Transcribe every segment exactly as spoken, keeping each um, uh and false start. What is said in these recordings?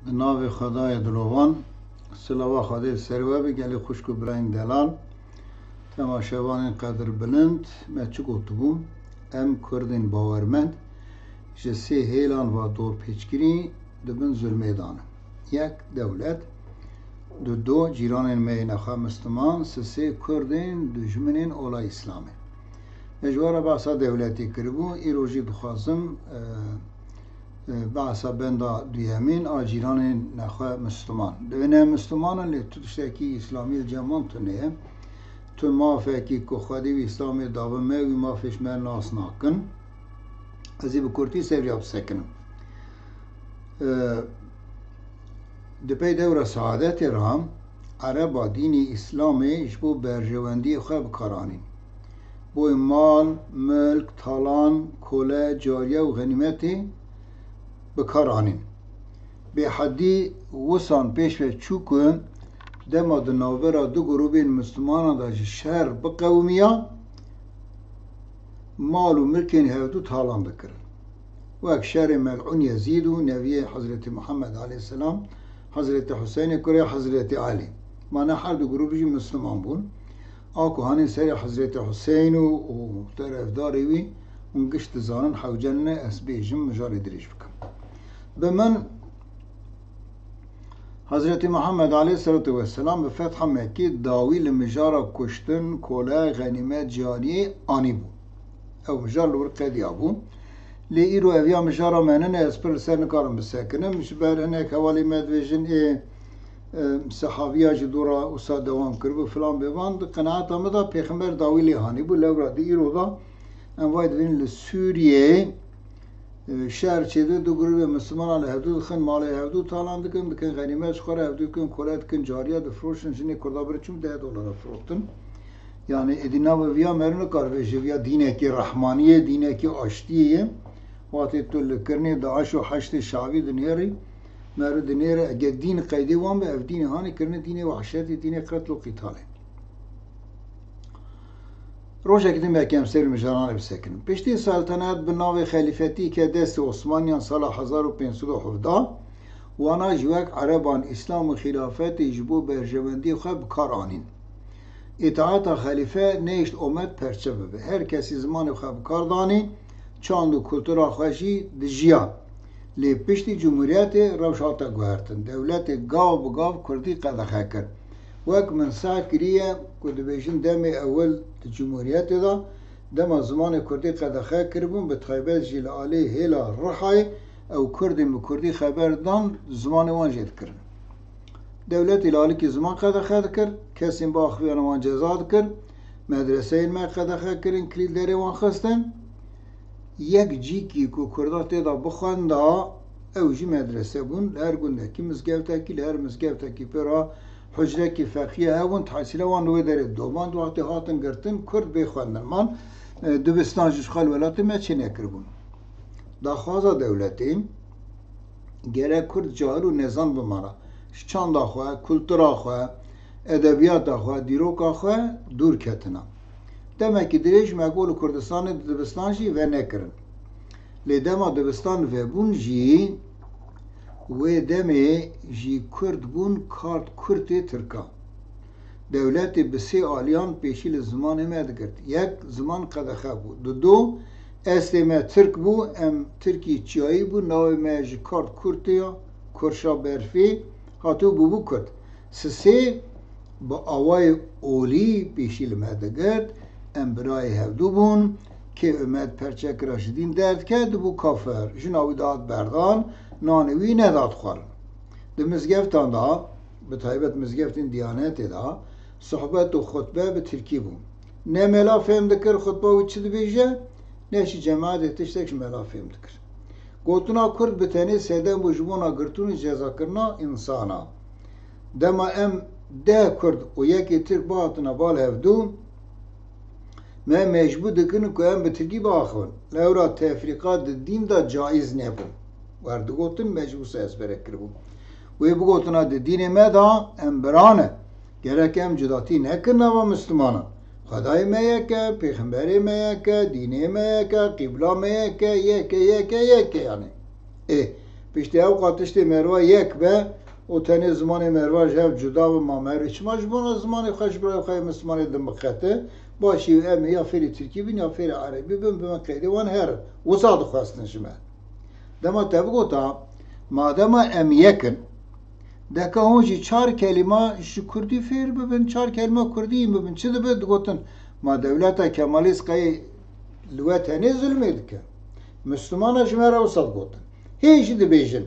Di navê Xwedayê dilovan, silava Xwedê li ser we be, gelê xwişk û birayên delal, temaşevanên qedirbilind, me çi gotibû? Em Kurdên bawermend ji sê hêlan va dorpêçkirî di bin zulmê de ne. Yek, dewlet, du, do, cîranên me yê nexwe Misliman, sisê, Kurdên dijminên ola Îslamê. Me ji we re behsa dewletê kiribû, îro jî dixwazim, e, e, behsa benda duyemîn a cîranên nexwe Misliman. Divê ne Misliman in, lê tu tiştekî Îslamî li cem wan tune ye. Tu mafekî ku Xwedê wî Îslamê dabe me, wî mafê ji me nas nakin. Ez ê bi kurtî ser vêya bisekinim. E, di pey dewra saadetê re Ereba dînê Îslamê ji bo berjewendiyê xwe bi kar anîn. Boy mal, milk, talan, kole, cariye û xenîmetê bi kar anîn. Bêhedî wisan pêş ve çû ku dema di navbera du grûbên Mislimanan de ji şer biqewimiya, mal û milkên hevdu talan dikirin. Wek şerê mel'ûn Yezîd û neviyê Hezretî Muhammed aleyhisselam, Hezretî Huseynê kurê Hezretî Elî. Ma ne her du grûp jî Misliman bûn. A ku hanî serê Hezretî Huseyn û, û terefdarê wî hûn giş dizanin, hewce ne ez bêjim, mijarê dirêj bikim. Bi min Hezretî Muhammed aleyhisselatu vesselam bi fetha Mekkî dawî li mijara kuştin, kole, xenîmet, cariyê anîbû. Ew mijar li wir qediyabû. Lê îro ev ya mijara me nine, ez pir li ser nikarim bisekinim. Ji ber hinek hevalê me dibêjin, ê, e, sehabiya jî dora wisa dewam kiribû filan bêvan, di qenaeta min de Pêxember dawî lê hanîbû, lewra di îro de em vay dibînin li Sûriyeyê, e, şer çêdibin, du grûbê Mislimanan li hevdû dixin, malê hevdû talan dikin, dikin xenîmet ji xwe re, hevdû dikin kole, dikin cariye, difiroşin, jinê Kurda birin çûn deh dolara firotin. Yani êdî navê viya meriv nikare bêje viya dînekî rehmaniyê, dînekî aştiyê ye. Wextê tu li kirinê DAIŞ û Heşdê Şeabî dinêrî, meriv dinêre, eger dîn qeydê wan be, ev dînê hanê kirine dînê wehşetê, dînê qetl û qîtalê. Rojekî din belkî em ser mijaranê bisekinin. Piştî seltenet bi navê xelîfetî ke destê Osmaniyan sala hezar û pênc sed û hevdeh, wana jî wek ereban Îslam û xîlafetê ji bo berjewendiyê xwe bi kar anîn. Îtaeta xelîfe nehişt omed perçe bibe. Her kesî zimanê xwe bi kar danî, çand û kultura xwe jî dijiya. Lê piştî Cumhuriyetê rewş hate guhertin. Dewletê gav bi gav Kurdî qedexe kir. Wek min seh kiriye ku dibêjin demê ewil di Cumhuriyetê de dema zimanê Kurdî qedexe kiribûn, bi taybet jî li alî hêla Rihayê ew Kurdên bi Kurdî xeber dan zimanê wan jê dikirin. Dewletê li alikî ziman qedexe dikir, kesên biaxiviyane wan ceza dikir, medreseyên me qedexe kirin, kilît derê wan xistin. Yek cîkî ku Kurda tê de bixwenda, ew jî medrese bûn. Li her gundekî mizgeftekî, li her mizgeftekî pê re hucrekî feqiyê hebûn, tehsîla wan li wê derê domand. Wextê hatin girtin, Kurd bê xwendin man, e, dibistan jî ji xwe li welatê me çênekiribûn. Daxwaza dewletê, gerek Kurd cahil û nêzan bimana. Ji çanda xwe, kultura xwe, edebiyata xwe, dîroka xwe dûr ketina. Demekî dirêj me got li Kurdistanê di dibistan jî venekirin. Lê dema dibistan vebûn jî, wê demê jî Kurd bûn kart kurtê Tirkan. Dewletê bi sê aliyan pêşî li zimanê me digirt. Yek, ziman qedexe bû. Dudo, estê me tirk bû, em tirkî çiyayî bû, navê me ji kart kurtê ya, Kurşa Berfê, hatibû bûbû kurd. Sisê, bi awayê olî pêşî li me digirt, em birayê hevdû bûn, kê Umed perçe kira ji dîn derdikevt, dibû kafir. Jina wî dihat berdan, nanê wî nedat xwarin. Di mizgeftan de, bi taybet mizgeftên Diyanetê de, sohbet û xutbe bi tirkî bû. Ne mela fêm dikir xutba wî çi dibêje, ne jî cemaetê tiştek ji mela fêm dikir. Gotina Kurd bi tenê sedem bû ji bona girtin û cezakirina însana. Dema em deh Kurd û yekê Tirk bihatina bal hevdû, me mecbûr dikirin ku em bi tirkî biaxivin. Lewra tefrîqa di dîn de caiz nebû. Wer digotin, me jî wisa ezbere kiribû. Wê bigotina di dînê me de em bira ne. Gerek em cudatî nekin nava Mislimanan. Xwedayê me yek e, pêxemberê me yek e, dînê me yek e, qîbla me yek e, yek e, yek e, yek e yani. Ê, Piştî ew qat tiştê merva yek be û tenê zimanê merva ji hev cuda be, ma merv çima ji bona zimanê xwe ji birayê xwe yê Mislimanê dimiqete? Başî em ê ya fêrî tirkî bin ya fêrî erebî bin, bin qeydê wan herin. Wisa dixwestin ji me. Dema te bigota, madema em yek in, deka hûn jî çar kelîma ji kurdî fêr bibin, çar kelîma kurdî bibin, çi dibe? Digotin, ma dewleta Kemalîst qey li we tenê zulmê dike? Mislimana ji me re wisa digotin. Hê jî dibêjin.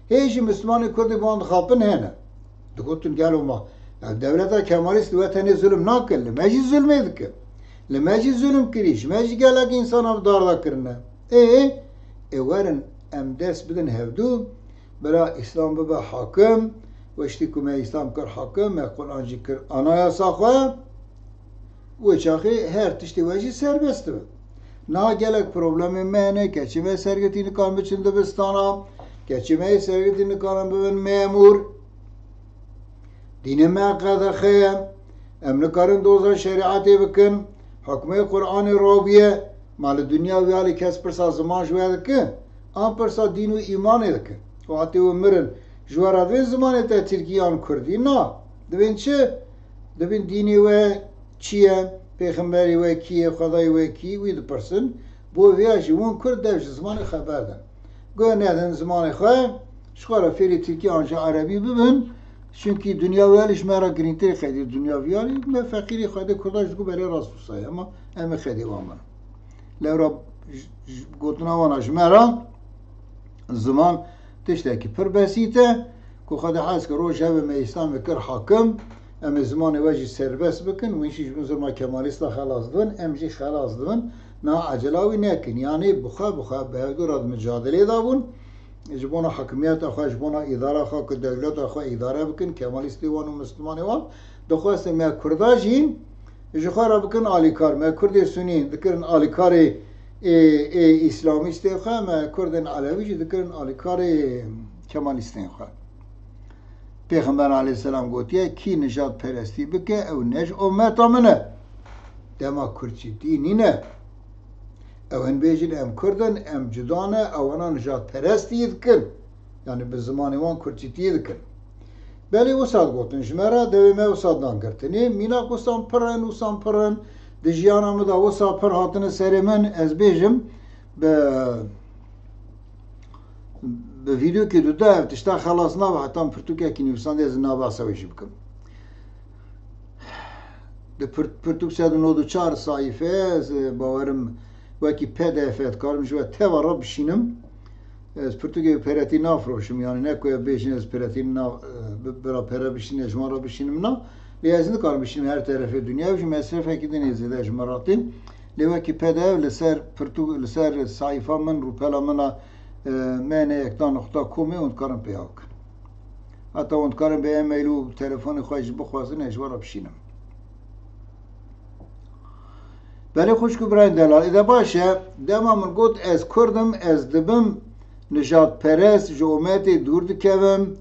Hê jî Mislimanê Kurdê bi wan dixapin hene. Digotin, gelo ma, ya dewleta Kemalîst li we tenê zulm nake, li me jî zulmê dike. Li me jî zulm kirî, ji me jî gelek însana bi dar de kirine. Ê, ê werin em dest bidin hevdû, bira Îslam bibe hakim, weştî ku me Îslam kir hakim, me Quran jî kir anayasa xwe, wê çaxê her tiştê we jî serbest dibe. Niha gelek problemê me hene, keçê me sergirtî nikarin biçin dibistana, keçê me yê sergirtî nikarin bibin memûr. Dînê me qedexe ye. Em nikarin doza şerîetê bikin. Hukmê Qur'anê rawbiye. Ma li dinya wî alî kes pirsa ziman ji we dike? An pirsa dîn û îmanê dike? Wextê we mirin, ji we re divên zimanê te tirkî yan kurdî? Na. Divên çi? Divên dînê we çi ye? Pêxemberê we kî ye? Xwedayê we kî? Wî dipirsin. Bo vêya jî hûn kurd dev ji zimanê xeber din. Guh nedin zimanê xwe, ji xwe re fêrî tirkî an jî erebî bibin, çunkî dinya wî alî ji me re girîngtirê xedî dinya vî alî, me feqîrî xwedê kurda ji ku berê rast wisa ye, ama em ê xedê wan bin. Lewra j-, j-, gotina wana ji me re ziman tiştekî pir besît e, ku Xwedê hez kir roj hebe me Îslamê kir hakim, em ê zimanê we jî serbest bikin, wî jî ji bin zilma Kemalîsta xelas dibin, em jî xelas dibin. Na ecela wî nekin. Yanî bi xwe, bi xwe bi hevdû re di micadelê de bûn. Ji bona hikimiyeta xwe, ji bona îdara xwe, ku dewleta xwe îdare bikin, Kemalîstê wan û Mislimanê wan, dixwestin me Kurda jî ji xwe re bikin alîkar. Me Kurdê Sunî dikirin alîkarê ê, ê Îslamîstê xwe, me Kurdên Elewî jî dikirin alîkarê Kemalîstên xwe. Pêxember aleyhisselam gotiye, kî nijadperestî bike, ew ne ji ummeta min e. Dema Kurdçîtî nîne. Ew hin bêjin, em Kurd in, em cuda ne, ewana nijadperestî dikin. Yanî bi zimanê wan Kurdçîtî dikin. Belê wisa digotin ji me re, dewê me wisa dan girtinê. Mînak wisan pir in, wisan pir in. Di jiyana min de wisa pir hatine serê min, ez bêjim, bi Bi vîdyoyekî duda ev tişta xelas nabe, heta min pirtûkekî nivîsandî, ez ê navbasa wê jî bikim. Di pir-, pirtûk sed û nod û çar sayîfe, ez, e, bawerim wekî P D F dikarim ji we teva re bişînim. Ez pirtûkê bi peretî nafiroşim, yanî ne ku ev bêjin ez peretî na-, e, bi, bira pere bişîne, ji wan re bişînim na. Lê ez nikarim bişînim her terefê dinyayê, ji mesrefekî din ê zêde ji min re tê. Lê wekî P D F li ser pirtûk, li ser sayfa min, rûpela min a, e, M N yek nokta comê hûn dikarin pêya bikin. Heta hûn dikarin bi e-mail û telefonê xwe jî bixwazin, ez ji we re bişînim. Belê xwişk û birayên delal, ê de baş e, dema min got, ez Kurd im, ez dibim nijadperest, ji umetê dûr dikevim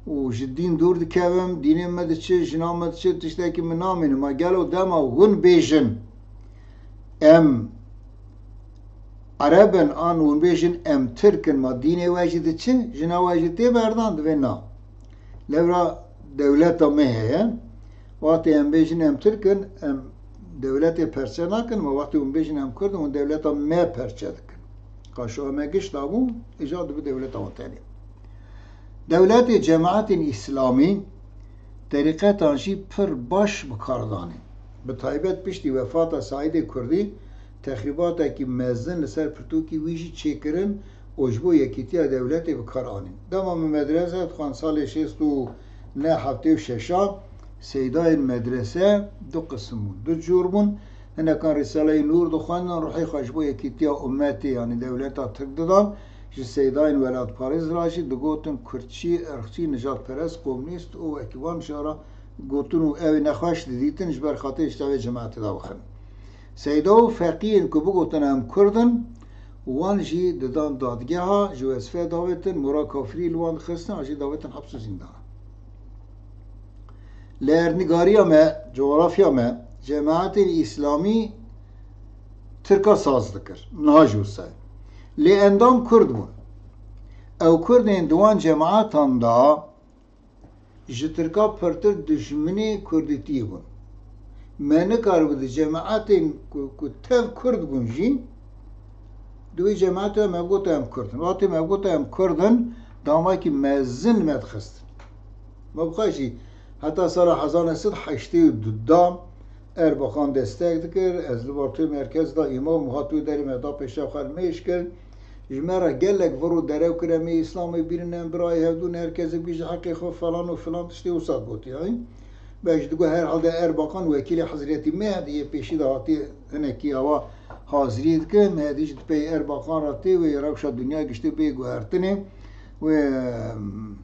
û ji dîn dûr dikevim, dînê me diçe, jina me diçe, tiştekî min namîne. Ma gelo dema hûn bêjin, em Ereb in, an hûn bêjin, em Tirk in, ma dînê we jî diçe, jina we jî tê berdan, divê na. Lewra dewleta me heye. Wextê em bêjin em Tirk in, em dewletê perçe nakin, ma wextê hûn bêjin em Kurd in, hûn dewleta me perçe dikin. Qaşo me giş dabû, îcar dibe dewleta wan tenê. Dewletê cemaetên Îslamî terîqetan jî pir baş bi kar danê. Bi taybet piştî wefata Saîdê Kurdî, texrîbatekî mezin li ser pirtûkî wî jî çêkirin û ji bo yekîtiya dewletê bi kar anîn. Dema min medrese dixwend salê şêst û neh heftê û şeş a, seydayên medrese du qisim bûn, du cûr bûn. Hinekan Rîsaleyê Nûr dixwendin, ruhê xwe ji bo yekîtiya ummetê, yanî dewleta Tirk didan, ji seydayên welatparêz re jî digotin kurdçî, irqçî, nijadperest, komûnîst û wekî wan jî re gotin û ew ê nexweş didîtin, ji ber xatirê ji tevê cemaetê de bixin. Seyda û feqîyên ku bigotin em Kurd in, wan jî didan dadgeha, ji wezîfe davêtin, mora kafirî li wan dixistin, an jî davêtin heps û zîndana. Li erdnîgariya me, cografya me, cemaetên Îslamî Tirka saz dikir. Niha jî wisa ye. Lê endam Kurd bûn. Ew Kurdên di wan cemaetan de ji Tirka pirtir dijminê Kurdîtiyê bûn. Me nikaribû di cemaetên ku, ku tev Kurd bûn jî, di wê cemaetê me gote em Kurd in. Wextê me gote em Kurd in, damekî mezin me dixistin. Me bi xwe jî heta sala hezar neh sed heştê û du de Erbakan destek dikir. Ez li Vartoyê merkez de îmam û hat wê derê me da pêşa xwe li mêj kir. Ji me re gelek vir û derew kir, em ê Îslamê bînin, em birayê hevdû ne, her kes dibêje heqê xwe falan û filan tiştê wisa gotiye. Belkî digot herhalde Erbakan wekîlê Hezretî Mehdî yê pêşî de hatiye hinekî awa haziriyê dike. Mehdî jî di pey Erbakan re tê, wê rewşa dinya giştî bê guhertinê. Wê, em,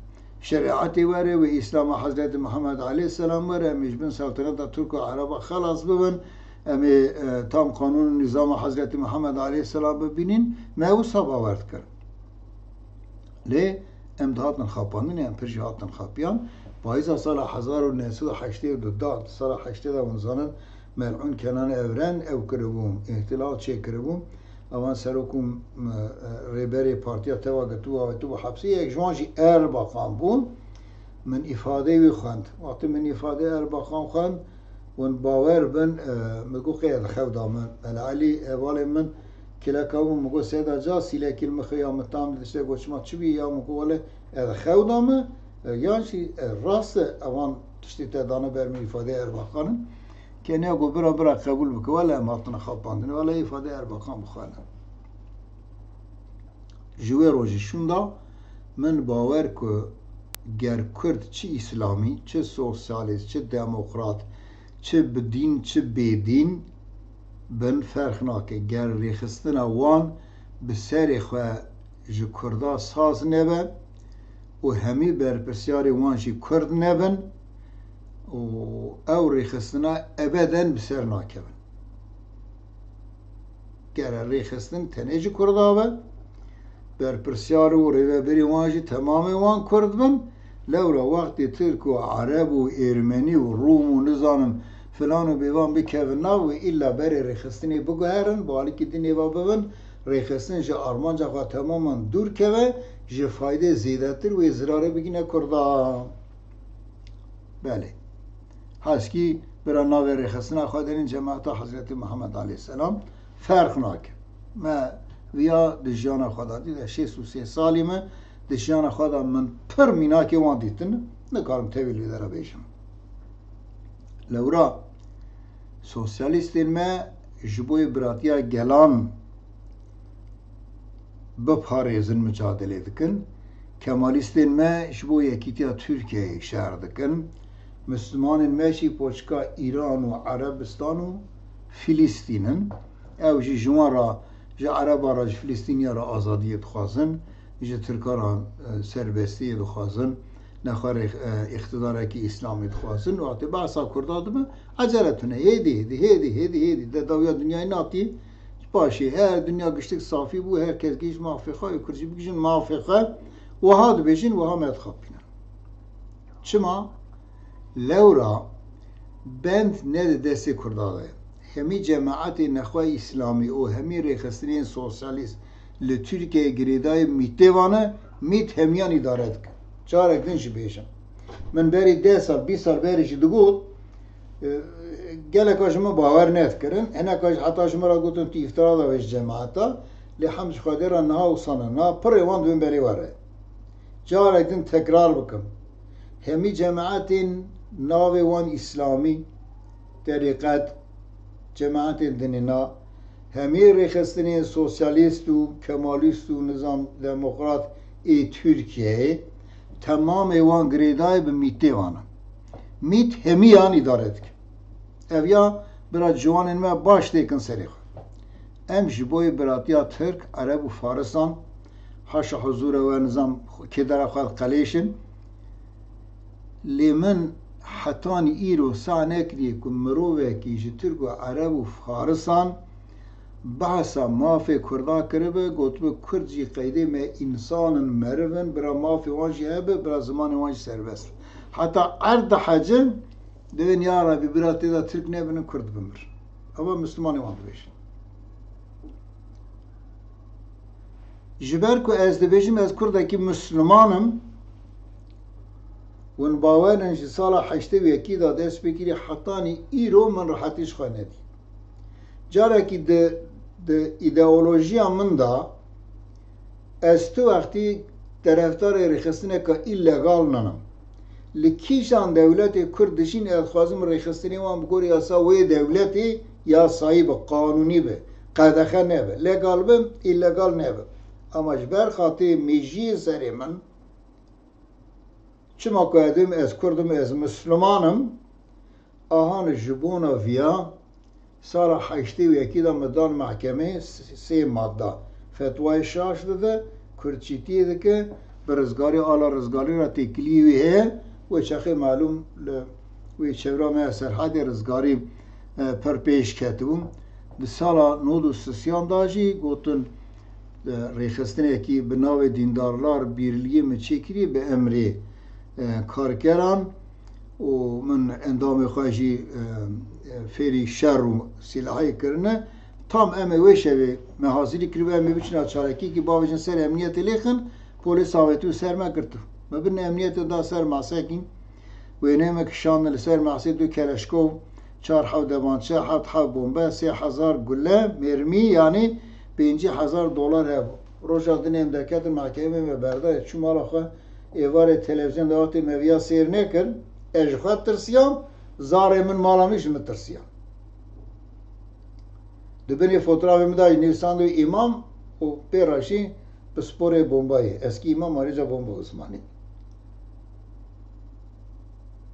şerîetê were, wê Îslama Hezretî Muhammed aleyhisselam were, em ê ji bin selteneta Tirk û Ereba xelas bibin, em ê, e, tam qanûn û nîzama Hezretî Muhammed aleyhisselam bibînin, me wisa bawer dikir. Lê em dihatin xapandin, em pir jî hatin xapiyan. Payîza sala hezar û neh sed û heştê û du da, sala heştê de hûn zanin, Mel'ûn Kenan Evren ew kiribû, îhtilal çêkiribû. Ewan serok û, m-, e, rêberê partiya teva girtibû, avêtibû hepsê. Yek ji wan jî Erbakan bû. Min îfadeyê wî xwend. Wextê min îfadeyê Erbakan xwend, hûn bawer bin, e, min got, qey ez xew da min. Mela Elî, hevalê min, kileka bû, min got, Seyda ca, sîlekî li min xiya, min tam dişte, got, çima çi bî? Ya min got, wele ez xew da min, e, yan jî, e, rast e, ewan tiştê te dane ber min, îfadeyê Erbakan in. Keniya got, bira, bira, qebûl bike. Wele em hatine xapandin. Wele îfadeyê Erbakan bixwene. Ji wê rojê şûnda min bawer ku ger Kurd çi îslamî, çi sosyalîst, çi demokrat, çi bi dîn, çi bêdîn bin ferq nake. Ger rêxistina wan bi serê xwe ji Kurda saz nebe û hemî berpirsyarê wan jî Kurd nebin û ew rêxistina ebeden bi ser nakevin. Gere rêxistin tenê ji Kurda be, berpirsyar û rêveberê wan jî temamê wan Kurd bin, lewra wextê Tirk û Ereb û Êrmenî û Rûm û nizanim filan û bêvan bikevin nav, wê îlla berê rêxistinê biguherin, bi alîkî dinê ve bibin, rêxistin ji armanca xwe temaman dûr keve, ji faydê zêdetir wê zirarê bigîne Kurda. Belê. Heskî bira navê rêxistina xwe derin cemaeta Hezretî Muhammed aleyhisselam ferq nake. Me viya di jiyana xwe de dît, ez şêst û sê salî me, di jiyana xwe de min pir mînakê wan dîtin, nikarim tevî li vê dera bêjim. Lewra sosyalîstên me ji bo yê biratiya gelan biparêzin, micadelê dikin. Kemalîstên me ji bo yekîtiya Tirkiyeyê şer dikin. Mislimanên me jî poçka Îran û Erebistan û Filîstîn in. Ew jî ji wan re, ji Ereba re, ji Filîstîniya re azadiyê dixwazin, ji Tirka re, e, serbestiyê dixwazin, nexwe rê, e, îqtidarekî Îslamê dixwazin. Wextê behsa Kurda dibe, ecele tune, hêdî, hêdî, hêdî, hêdî, hêdî, de dawiya dinyayê natî, paşê her dinya giştik safî bû, her kes gihîşt mafê xwe, ê Kurd jî bigihîjin mafê xwe, wiha dibêjin, wiha me dixapînin. Çima? Lewra bend ne di destê Kurda de ye. Hemî cemaetê nexwe îslamî û hemî rêxistinên sosyalîst li Tirkiyeyê girêdayî mîtê wan e, mît hemiyan îdare dike. Carek din jî bêjim. Min berî deh sal, bîst sal berî jî digot, e, geleka ji min bawer nedikirin. Hineka jî heta ji min re gotin, tu îftira dibêjî cemaeta. Lê hemd ji Xwedê re niha wisa ne. Niha pirê wan di wê berê were. Carek din tekrar bikim. Hemî cemaetên navê wan îslamî, terîqet, cemaetên dinê na, hemî rêxistinên sosyalîst û kemalîst û nizam demokrat ê Tirkiyeyê, temamê wan girêdayî bi mîtê wan e. Mît hemiyan îdare dike. Ev ya bira ciwanên me baş têkin serê xwe. Em ji bo yê biratiya Tirk, Ereb û Farisan, haşa huzûra we nizam kêdera xwe diqelêşin. Lê min hetanî îro sah nekiriye ku mirovekî ji Tirk û Ereb û Farisan behsa mafê Kurda kiribe, gotibe Kurd jî qeydê me însan in, meriv in, bira mafê wan jî hebe, bira zimanê wan jî serbest. Heta erd dihecin, dibên ya Rebî bira tê de Tirk nebin, Kurd bimirin. Ewa Mislimanê wan dibêjin. Ji ber ku ez dibêjim ez Kurdekî Misliman im, hûn bawer in ji sala heştê û yekî de dest pê kirî hetanî îro min rehetî ji xwe nedî. Carekî di, di îdeolojiya min de ez tu wextî terefdarê rêxistineke îlegal ninim. Li kîjan dewletê Kurd dijîn, ez dixwazim rêxistinê wan bi gorî yasa wê dewletê yasayî be, qanûnî be, qedexe nebe, legal be, îlegal nebe. Ama ji ber xatirê mêjiyê serê min, çima ku ez dibêm ez Kurd im, ez Misliman im, ahan ji bona viya sala heştê û yekî de me dan mehkemê s-, sê madda. Fetwayê şaş dide, Kurdçîtiyê dike, bi rizgarî ala rizgarî re têkiliyê wî heye, wê çaxê malûm li wê çevra me ya Serhedê rizgarî, e, pir pêş ketibû. Di sala nod û sisiyan de jî gotin, e, rêxistinekî bi navê Dîndarlar Bîrlîgê min çêkirî bi emrê, e, karkeran û min endamê xwe jî, e, e, fêrî şer û sîlahê kirine. Tam em ê wê şevê me hazirî kiribû, em ê biçin çalakiyekî bavêjin ser emniyetê lêxin, polîs avêtî û ser me girtî. Me bin emniyetê da ser masekî. Wêneyê me kişandin li ser masê du keleşko, çar heb debançe, heft heb bombe, sê hezar gule, mermî, yanî pêncî hezar dolar hebû. Roja dinê em derketin mahkemê me berdayê, çû mala xwe, êvarê televîzyon de wextê me viya sêr nekir, ez ji xwe tirsiyam, zarê min mala min ji min tirsiya. Di binê fotoğrafê min de jî nivîsandibû îmam û pê re jî pisporê bombayê. Eskî îmam, arîca bomba Osmanî.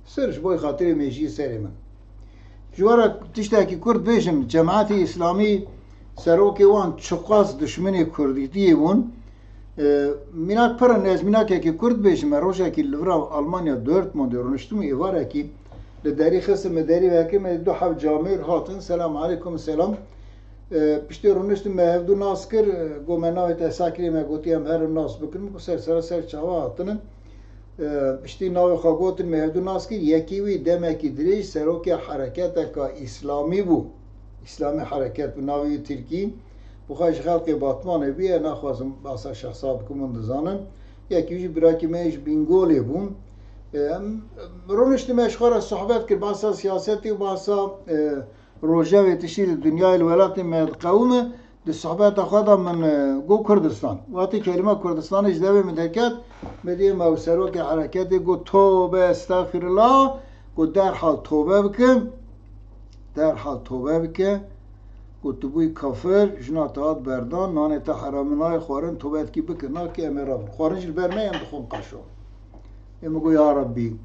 Sir ji bo xatirê mêjiyê serê min. Ji we re tiştekî kurt bêjim, Cemaetê Îslamî serokê wan çiqas dişminê kurdîtiyê bûn. E, mînak pir in, ez mînakekî kurt bêjim, me rojekî li vira Almanya Dortmundê rûniştim û êvarekî li derî xistim, min derî vekir, me du heb camêr hatin, selam aleykum, selam. E, piştî rûniştim, me hevdu nas kir, e, got me navê te sekirê, me gotî em herin nas bikin, min got ser sera ser çava hatine. E, piştî navê xwe gotin, me hevdu nas kir, yekî wî demekî dirêj serokê hereketeka îslamî bû. Îslamî hereket bû, navê wî tirkî. Bi xwe ji xelkê Batmanê bûye, naxwazim behsa şexsa bikim, hûn dizanin. Yekî wî jî birakî me ji Bîngolê bû. E, em, em, rûniştî me ji xwe re sohbet kir, behsa siyasetê û behsa, e, rojevê tiştî li dinyayê li welatê me diqewime, di sohbeta xwe de min, e, got Kurdistan. Wextê kelîma Kurdistanê ji devê min derket, me dî me û serokê hereketê got, "Tobe, estexfirullah." Got, "Derhal tobe bike, derhal tobe bike." Got, "Tu bûyî kafir, jina te hat berdan, nanê te heramî nayê xwarin, tobetkî bike, nakî em ê rabin. Xwarin jî li ber me yên dixwin qeşo." Ê min got, "Ya Rabbî."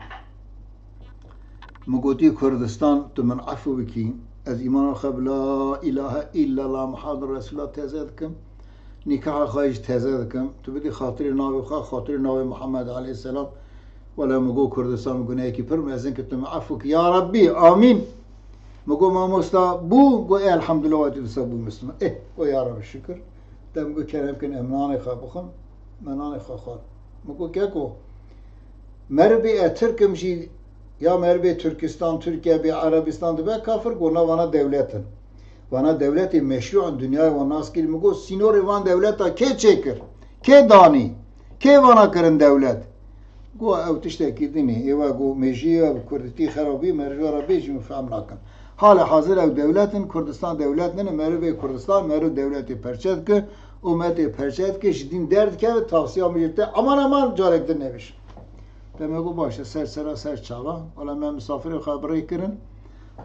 Min gotî, "Kurdistan, tu min efû bikî. Ez îmana xwe bi la îlahe îllallah Muhammed Resulullah teze dikim. Nîkaha xwe jî teze dikim. Tu bidî xatirê navê xwe, xatirê navê Muhammed aleyhisselam." Wele min got, "Kurdistan, min gunehekî pir mezin kir, tu min efû kî. Ya Rabbî, amîn." Min got, "Mamosta bû?" Got, "Ê, elhamdulillah, wetî disa bû Misliman." Ê, got, "Ya Rabbi, şükür." Te min got, "Kerem kin, em nanê xwe bixwin." Me nanê xwe xwar. Min got, "Keko, merivê ez Tirk im jî, ya merivê Tirkistan, Tirkiye bê, Erebistan dibe kafir?" Got, "Na, vana dewlet in. Vana dewletê meşrû in, dinyayê wan nas kirî." Min got, "Sînorê van dewleta kê çêkir? Kê danî? Kê vana kirin dewlet?" Got, "Ew tiştekî din e, êwe got mêjiyê we bi kurdîtî xerabî, merivê we re bêjî min fehm nakin. Halê hazir ew dewlet in, Kurdistan dewlet nine, merivê Kurdistan, meriv dewletê perçe dike, umetê perçe dike, ji dîn derdikeve, tavsiya min jî te, aman aman carek din nebêjin." Te me got, "Baş e, ser sera ser çava." Wela me misafirê xwe bi rê kirin.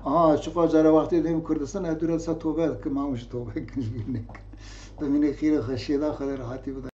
Aha, çiqa cara wextê dêm Kurdistan, ez dûre disa tobe dikim, hemû jî tobe dikin, ji bîr nekin. Bimîne xîrê xwe, şêda xwe de rehetî bide.